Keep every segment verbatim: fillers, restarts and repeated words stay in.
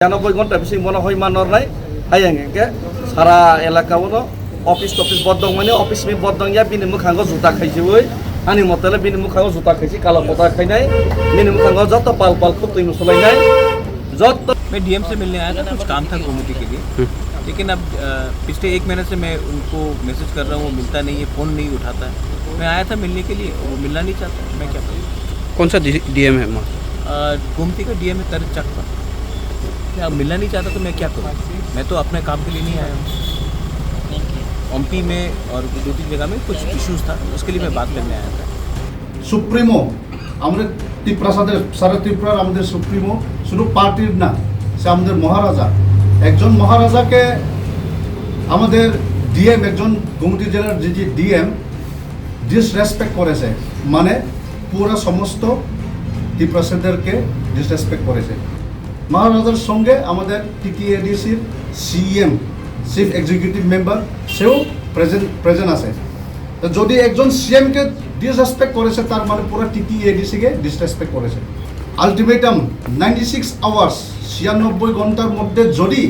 Yano boi gonta bising bono hoi manornai, hayang hingke sara elaka bono office topis bodong mani, office mi bodong ya, bini mukhango juta khaisiwi, ani motele bini mukhango juta khaisi kala kota khainai, bini mukhango joto pal pal khutui musulainai, joto. मैं डीएम से मिलने आया था, कुछ काम था गोमती के लिए। लेकिन अब, अ, पिछले एक महीने से मैं उनको मैसेज कर रहा हूँ, वो मिलता नहीं है, फ़ोन नहीं उठाता है। मैं आया था मिलने के लिए, वो मिलना नहीं चाहता, मैं क्या करूँ? कौन सा डीएम है वहाँ? अ, गोमती का डीएम है तरित चाकमा। क्या मिलना नहीं चाहता तो मैं क्या करूँ? मैं तो अपने काम के लिए नहीं आया हूँ। ओम्पी में और दो तीन जगह में कुछ इश्यूज था, उसके लिए मैं बात करने आया था। সুপ্রিমো, আমাদের ত্রিপ্রাসাদের, সারা ত্রিপুরার আমাদের সুপ্রিমো শুধু পার্টির না, সে আমাদের মহারাজা। একজন মহারাজাকে আমাদের ডিএম, একজন গোমতী জেলার যে, যে ডিএম, ডিসরেসপেক্ট করেছে, মানে পুরো সমস্ত ত্রিপ্রাসাদেরকে ডিসরেসপেক্ট করেছে। মহারাজার সঙ্গে আমাদের টিটিএডিসির সিইএম, চিফ এক্সিকিউটিভ মেম্বার, সেও প্রেজেন্ট, প্রেজেন্ট আছে। তো যদি একজন সিএমকে ডিসরেসপেক্ট করেছে, তার মানে পুরো টিটিএডিসিকে ডিসরেসপেক্ট করেছে। আলটিমেটাম নাইনটি সিক্স আওয়ার্স, ছিয়ানব্বই ঘন্টার মধ্যে যদি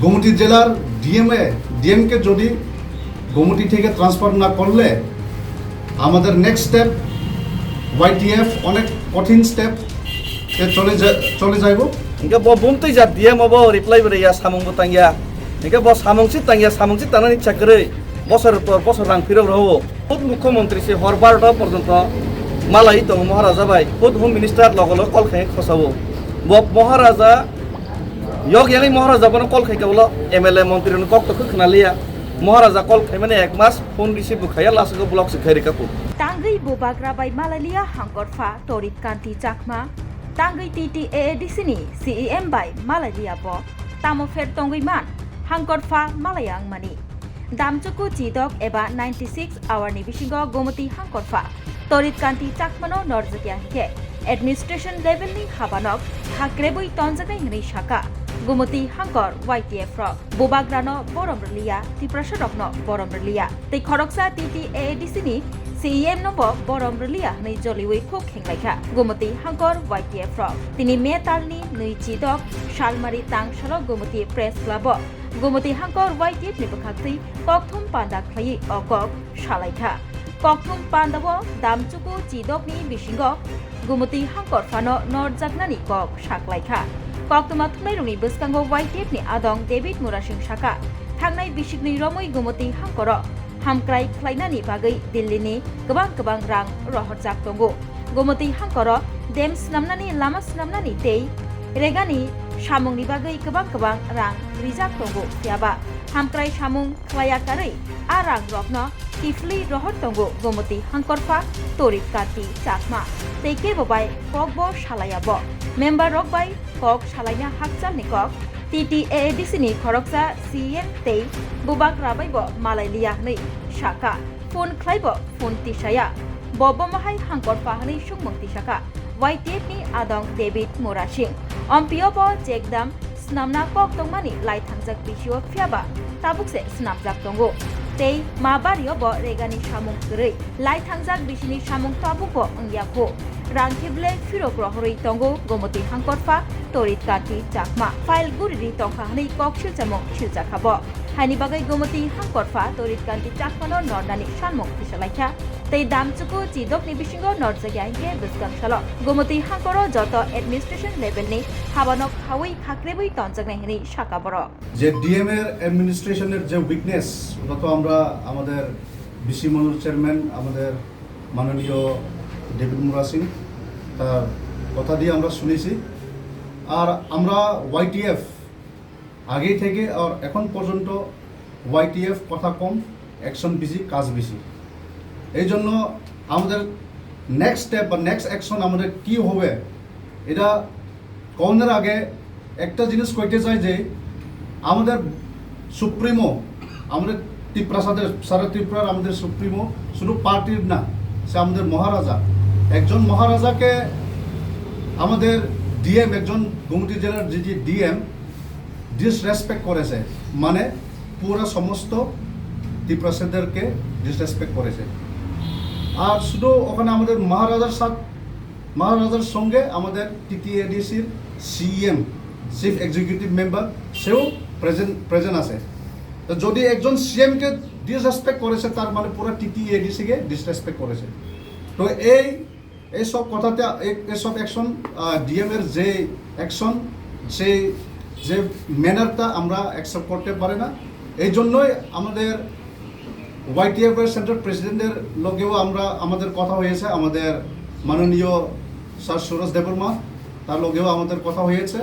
গোমতী জেলার ডিএমএ, ডিএমকে যদি গোমতী থেকে ট্রান্সফার না করলে আমাদের নেক্সট স্টেপ ওয়াইটিএফ অনেক কঠিন স্টেপ চলে যা-, চলে যাইব। Hingke bo bumtwi jat D M o bo reply bo rwya, samung bo tangya. Hingke bo samung si tangya, samung si tangnani cha kwrwi. Bosor tor bosor rang phirok rwo. Khud mukhyamantri se hor barota porjonto malai tongo Maharaja bai. Khud Home Minister logo logo call khai khosao. Bo Maharaja yok yangwi Maharaja bono call khai ka ulo M L A mantri rokni kok to khna liya. Maharaja call khaimani ek mas phone receive bo khaiya, last o block se khai rika po. Tangwi bubagra bai malaliya Hangkorpha Torit Kanti Chakma, tangwi T T A A D C ni C E M bai malaliya bo. Tamo pher tongwi man, Hangkorpha malaya wngmani. Damchuku chidok eba ninety six hour ni bisingo Gomoti Hangkorpha Torit Kanti Chakmano norjakya hinkhe administration level ni habanok khakrebwi tonjaknai hwnwi saka Gomoti Hangkor Y T F rok. Bubagrano borom rwliya, Tiprasa rokno borom rwliya. Tei khoroksa T T A A D C ni C E M no bo borom rwliya hwnwi joliwi khuk khenglaikha Gomoti Hangkor Y T F rok. Tini May talni nwi chidok salmari tang salo Gomoti Press Club o Gomoti Hangkor Y T F ni bwkhaktwi kokthum panda khlaiwi o kok salaikha. Kokthum pandao Damchuku chidokni bisingo Gumoti Hangkor phano norjaknani kok saklaikha. Koktwma thumnairokni bwskango Y T F ni adong David Murasing saka, thangnai bisikni romwi Gumoti Hangkoro hamkrai khlainani bagwi Delhi ni kwbang kwbang rang rohorjak tongo. Gumoti Hangkoro dam swnamnani, lama swnamnani tei regani samungni bagwi kwbang kwbang rang rijak tongo, phiyaba hamkrai samung khlaiya karwi a rang rokno kiphilwi rohor tongo Gomoti Hangkorpha Torit Kanti Chakma tei kebo bai kokbo salaiya bo. Member rok bai kok salaina hakchalni kok T T A A D C ni khoroksa C E M tei Bubagra bai bo malai liya hwnwi sakha. Phone khlai bo phone tisaya. Bo bomo hai Hangkorpha hwnwi sungmung tisakha Y T F ni adong David Murasing. Ompio bo chekdam swnamna kok tongmani lai thangjak bisio, phiyaba tabuk se swnamjak tongo. Tei ma bario bo regani samung kwrwi, lai thangjak bisini samung tabuk bo wngya kho. Rang khe belai phirok rohorwi tongo Gomoti Hangkorpha Torit Kanti Chakma. File guriri tongkha hwnwi kok silchamung siljakha bo. Haini bagwi Gomoti Hangkorpha Torit Kanti Chakmano nornani sanmung tisalaikha. Tei Damchuku chidokni bisingo norjakya hinkhe bwskang salo Gomoti Hangkoro joto administration level ni habanok khaui khakrebwi tonjaknai hwnwi sakha borok. যে ডিএম এর অ্যাডমিনিস্ট্রেশনের যে উইকনেস, ওটা তো আমরা আমাদের বিসি মনোর চেয়ারম্যান, আমাদের মাননীয় ডেভিড মুরা সিং, তার কথা দিয়ে আমরা শুনেছি। আর আমরা ওয়াইটিএফ আগেই থেকে আর এখন পর্যন্ত ওয়াইটিএফ কথা কম, অ্যাকশন বেশি, কাজ বেশি। এই জন্য আমাদের নেক্সট স্টেপ বা নেক্সট অ্যাকশন আমাদের কি হবে, এটা করানোর আগে একটা জিনিস কইতে চাই যে আমাদের সুপ্রিমো, আমাদের ত্রিপ্রাসাদের, সারা ত্রিপুরার আমাদের সুপ্রিমো শুধু পার্টির না, সে আমাদের মহারাজা। একজন মহারাজাকে আমাদের ডিএম, একজন গোমতী জেলার যে, যে ডিএম, ডিসরেসপেক্ট করেছে, মানে পুরো সমস্ত ত্রিপ্রাসাদেরকে ডিসরেসপেক্ট করেছে। আর শুধু ওখানে আমাদের মহারাজার সাথ, মহারাজার সঙ্গে আমাদের টিটিএডিসির সিইএম, চিফ এক্সিকিউটিভ মেম্বাৰ, সেও প্ৰেজেণ্ট প্ৰেজেণ্ট আছে। তো যদি একজন চি এম কে ডিছৰেচপেক্ট কৰিছে, তাৰ মানে পুৰা টি টি এ ডি চিকে ডিছৰেচপেক্ট কৰিছে। তো এই এই সব কথাতে, এই- এই সব অ্যাকশন, ডিএম এর যে অ্যাকশন, সেই যে ম্যানারটা আমরা অ্যাকসেপ্ট করতে পারি না। এই জন্যই আমাদের ওয়াইটিএফ এর সেন্ট্রাল প্রেসিডেন্টের লগেও আমরা, আমাদের কথা হয়েছে, আমাদের মাননীয় স্যার সুরজ দেববর্মা, তার লগেও আমাদের কথা হয়েছে।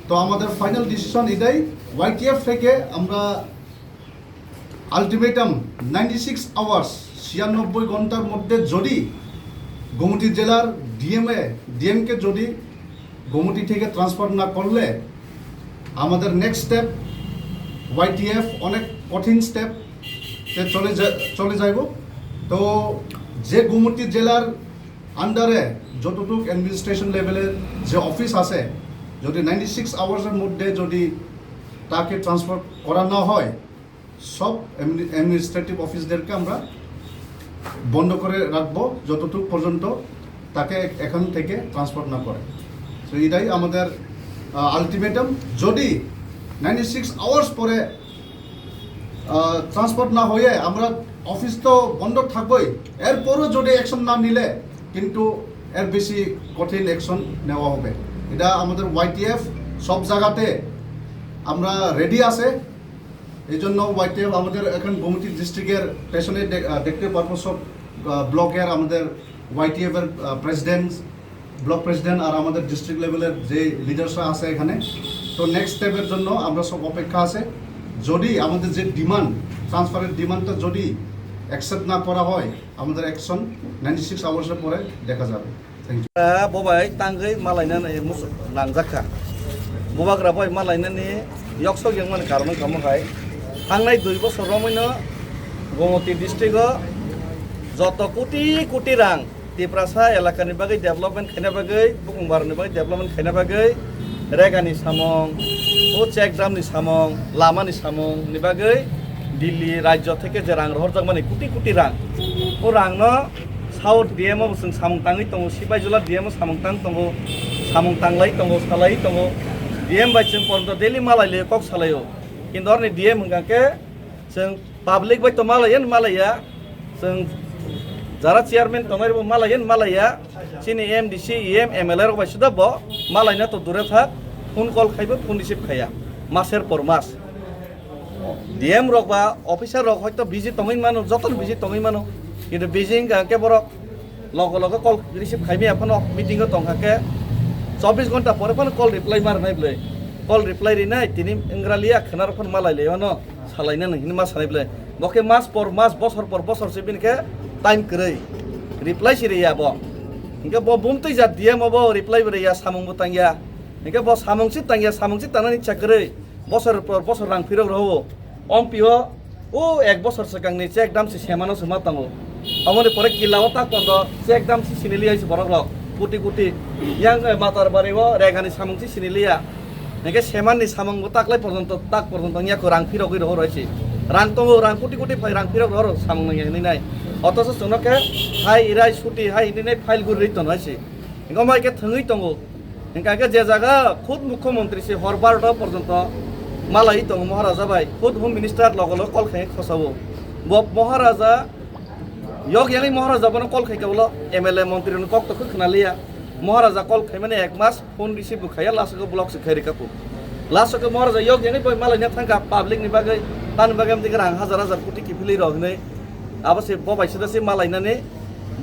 তো আমাদের ফাইনাল ডিসিশন এটাই, ওয়াইটিএফ থেকে আমরা আলটিমেটাম, নাইনটি সিক্স আওয়ার্স, ছিয়ানব্বই ঘন্টার মধ্যে যদি গোমতী জেলার ডিএমএ, ডিএমকে যদি গোমতী থেকে ট্রান্সফার না করলে আমাদের নেক্সট স্টেপ ওয়াইটিএফ অনেক কঠিন স্টেপে চলে যা- চলে যাইব। তো যে গোমতী জেলার আন্ডারে যতটুক অ্যাডমিনিস্ট্রেশন লেভেলের যে অফিস আছে, যদি নাইনটি সিক্স আওয়ার্সের মধ্যে যদি তাকে ট্রান্সফার করা না হয়, সব অ্যাডমিনিস্ট্রেটিভ অফিসদেরকে আমরা বন্ধ করে রাখবো যতটুকু পর্যন্ত তাকে এখান থেকে ট্রান্সফার না করে। তো এটাই আমাদের আলটিমেটাম। যদি নাইনটি সিক্স আওয়ার্স পরে ট্রান্সফার না হয়ে আমরা অফিস তো বন্ধ থাকবোই, এরপরও যদি অ্যাকশন না নিলে কিন্তু এর বেশি কঠিন অ্যাকশন নেওয়া হবে। এটা আমাদের ওয়াইটিএফ সব জায়গাতে আমরা রেডি আছে। এই জন্য ওয়াইটিএফ আমাদের এখন গোমতী ডিস্ট্রিক্টের পেছনে দে- আহ, দেখতে পারবো সব আহ, ব্লকের আমাদের ওয়াইটিএফ এর প্রেসিডেন্ট, ব্লক প্রেসিডেন্ট আর আমাদের ডিস্ট্রিক্ট লেভেলের যে লিডার্সরা আছে এখানে। তো নেক্সট স্টেপের জন্য আমরা সব অপেক্ষা আছে। যদি আমাদের যে ডিমান্ড, ট্রান্সফারের ডিমান্ডটা যদি অ্যাকসেপ্ট না করা হয়, আমাদের অ্যাকশন নাইনটি সিক্স আওয়ার্সের পরে দেখা যাবে। Thank you. Bo bai tangwi malaina musu nangjak kha. Bubagra bai malainani yoksok yangmani karon wngkha mo hai. Thangnai dui bosor romwino Gomoti district o joto koti koti rang Tiprasa elakani bagwi development khaina bagwi, bukung barani bagwi development khaina bagwi, regani samung, o check dam ni samung, lama ni samung ni bagwi Delhi rajyo theke je rang rohorjakmani koti koti rang, o rang no South D M o bo chwng samung tangwi tongo, Sipaijala D M o samung tang tongo, samung tanglai tongo, salai tongo, D M bai chwng porjonto daily malai le kok salai o, kintu orni D M hwnkha khe chwng public bai to malai ya, malai ya, chwng jara chairman tongnai rokbo malai ya, malai ya, chini M D C, E M, M L A rok bai suda bo malai na to dure thak, phone call khaibo phone receive khaiya, maser por mas. D M rok ba officer rok hoito busy tongwi mano, joto no busy tongwi mano, kintu busy wngkha khe borok logo logo call receive khaimaya phano meeting o tongkha khe chobbish ghonta pore phano call reply ma rwnai bwle, call reply rinai tini wngwra liya khwna rok phano malai lai mano, salaina nang hini ma sanai bwle, bo khe mas por mas, bosor por bosor se bini khe time kwrwi reply se riya bo, hinkhe bo bumtwi jat D M o bo reply bo riya, samung bo tangya, hinkhe bo samung se tangya, samung se tangnani ichha kwrwi. Bosor por bosor rang phirok rw o. Ompi o, o ek bosor swkang ni check dam se semano se ma tongo. Aboni pore killa o tak pondo check dam se sini liya se borok rok. Kuti kuti. Yang, eh, Matar Bari o regani samung se sini liya. Neke seman ni samung bo tak lai porjonto, tak porjonto nya ko rang phirok rw o rw se. Rang tongo, rang kuti kuti phai rang phirok rw o samung nang yang ni nai. Otoso chwngno khe hai irai suti hai ni nai file guri rw tono hai se. Engko mai khe thwngwi tongo. Hingkha khe je jaga khud mukhyamantri se hor barota porjonto malai tongo Maharaja bai, khud Home Minister logo logo call khai khosao. Bo Maharaja yok yangwi Maharaja bono call khai khe ulo M L A montri rokni kok to khwna liya. Maharaja call khaimani ek mas phone receive bo khaiya, last o block se khai rikha phu. Last o khe Maharaja yok yangwi boi malai na thangkha public ni bagwi, tani bagwi amtwi khe rang hajar hajar koti kiphilwi rok hinwi. Abo se bo bai sida se malainani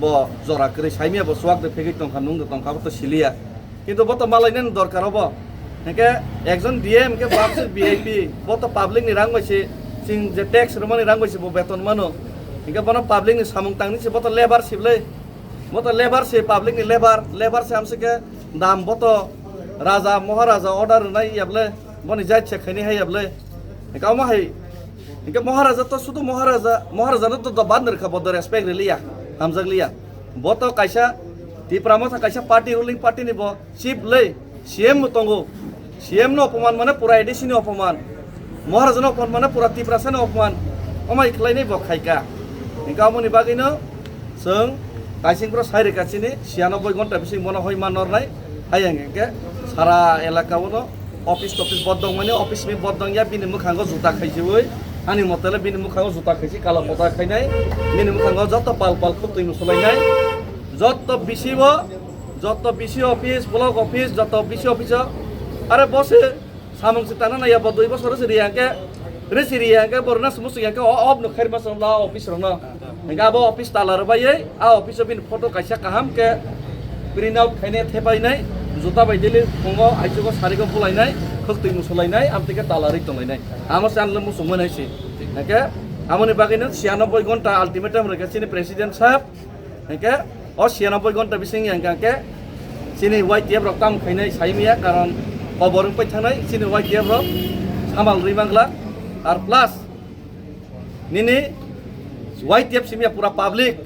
bo jora kwrwi saimya bo swak de phegwi tongkha, nung de tongkha, abo to siliya. Kintu bo to malainani dorkar obo. Hingke ekjon D M hingke bapswk V I P, bo to public ni rang bai se, chwng je tax rwmani rang bai se bo beton mano. Hingke bono public ni samung tangni se bo to labour se bwle. Bo to labour se, public ni labour, labour se amsike dam bo to raja, maharaja order rwnai ya bwle, boni jai se khaini hai ya bwle. Hingke omo hai, hingke maharaja to sudu maharaja, maharaja no to, to bandar kha bo to respect riliya, hamjak liya. Bo to kaisa Tipra Motha kaisa party, ruling party ni bo chief le, C M bo tongo. C M no opoman mane pura A D C ni opoman. Maharaja no opoman mane pura Tiprasa ni opoman. Omai khlai ni bo khaika. Hingke amoni bagwi no chwng kaising pro sai rika chini, siyanoboi ghonta bising bono hoi man nornai. Hayang hingke sara elaka bono Office topis bodong mani, office mi bodong ya, bini mwkhango juta khaijiwi. Ani motele bini mwkhango juta khaisi, kala pota khainai. Bini mwkhango joto pal pal khuk twi musulainai. Joto B C o, joto B C office, block office, joto B C office o. Are bo se samung se tana naya bo dui bosor se riya hwnkhe, resi riya hwnkhe, borna sumu singya hwnkhe, o, o, no khairma song la office rokno. Hingke abo office tala rwbaiwi, a office o bini photo kaisa kaham khe print out khainai thepainai, juta bai daily phungo aichugo sarigo bulainai, khwktwi musulainai, amtwi khe tala rwi tonglainai. Amo se ang muchungmani se. Hingke amoni bagwino siyanoboi gonta ultimatum rwkha chini president sahab. Hingke o siyanoboi gonta bising hingka khe chini Y T F rok tamo khainai saimiya, karon kobor wngpai thanai chini Y T F rok samal rwi mangla. Ar plus nini Y T F simiya pura public.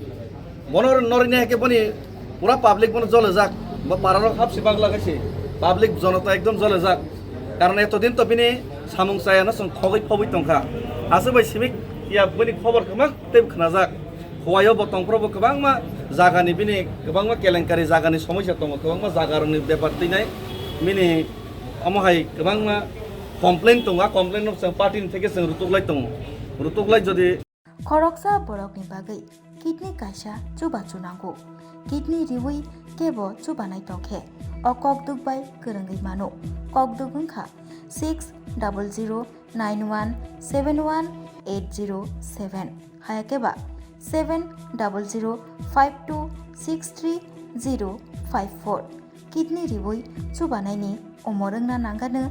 Bono norine hake boni pura public bono jolejak. Bo pararok hapsi bagla kaisi. Public jonota ekdom jolejak. Karon etodin to bini samung chaya no chwng khogwi phobwi tongkha. Aswk bai simi ya boni khobor kwbang tei khnajak. Huayo bo tongphro bo kwbangma jagani bini kwbangma kelenkari jagani somosya tongo, kwbangma jagarokni bepar twinai bini omo hai kwbangma complain tongo. A complain no chwng party ni theke chwng rutuklai tongo. Rutuklai jodi Khoroksa borokni bagwi kidney kaisa chubachu nango. Kidney riwi kebo chubanai tongkhe o kokduk bai kwrwngwi mano. Kokduk wngkha six double zero nine one seven one eight zero seven, hayakeba seven double zero five two six three zero five four. Kidney riwi chubanaini umor wngna nangano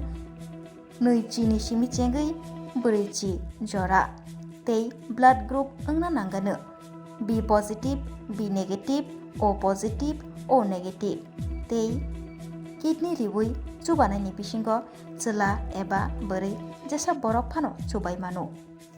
nwi chini simi chengwi brwi chi jora tei blood group wngna nangano B positive, B negative, O positive, O negative tei kidney riwi chubanaini bisingo chwla eba bwrwi jesa borok phano chubai mano.